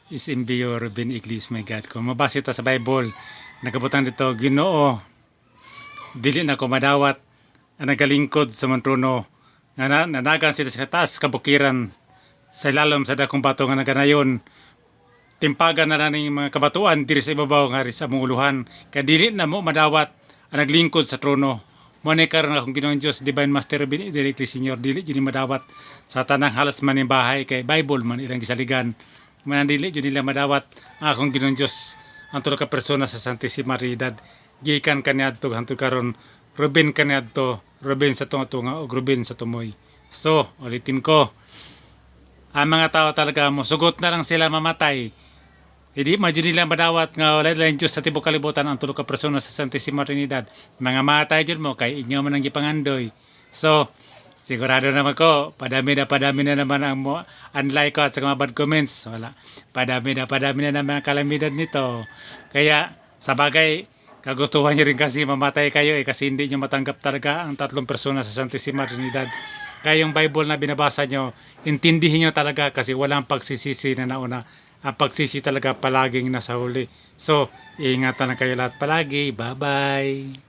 SMBO Ruben Iglis, my God. Kung mabasa ito sa Bible, nakabutang dito, "Ginoo, dili na ko madawat ang nagalingkod sa among trono nga nanagan sila sa taas kabukiran, sa ilalom sa dakong bato nga naganayon. Timpagan na lang ning mga kabatuan diri sa ibabaw nga sa among uluhan kay dili na mo madawat ang naglingkod sa trono." Mo ni karon akong Ginoong Dios, Divine Master Ruben directly Senior, dili jud ni madawat sa tanang halos man ning bahay kay Bible man ilang gisaligan. Man dili jud nila madawat ang akong Ginoong Dios, ang tulo ka persona sa Santissima Trinidad, gikan kaniadto hangtod karon, Ruben kaniadto, Ruben sa tunga-tunga ug Ruben sa tumoy. So, ulitin ko, ang mga tao talaga musugot na lang sila mamatay. Hindi man jud nila madawat nga wala lang Diyos sa tibuok kalibutan, ang tulo ka persona sa Santissima Trinidad. Mga matay jud mo kay inyo man ang gipangandoy. So, sigurado naman ko, padami na naman ang mo, unlike ko at sa mga bad comments. Wala. Padami na naman ang kalamidad nito. Kaya, sa bagay, kagustuhan nyo rin kasi mamatay kayo eh, kasi hindi nyo matanggap talaga ang tatlong persona sa Santissima Trinidad. Kaya yung Bible na binabasa nyo, intindihin nyo talaga kasi walang pagsisisi na nauna. Ang pagsisi talaga palaging nasa huli. So, ingatan na kayo lahat palagi. Bye-bye!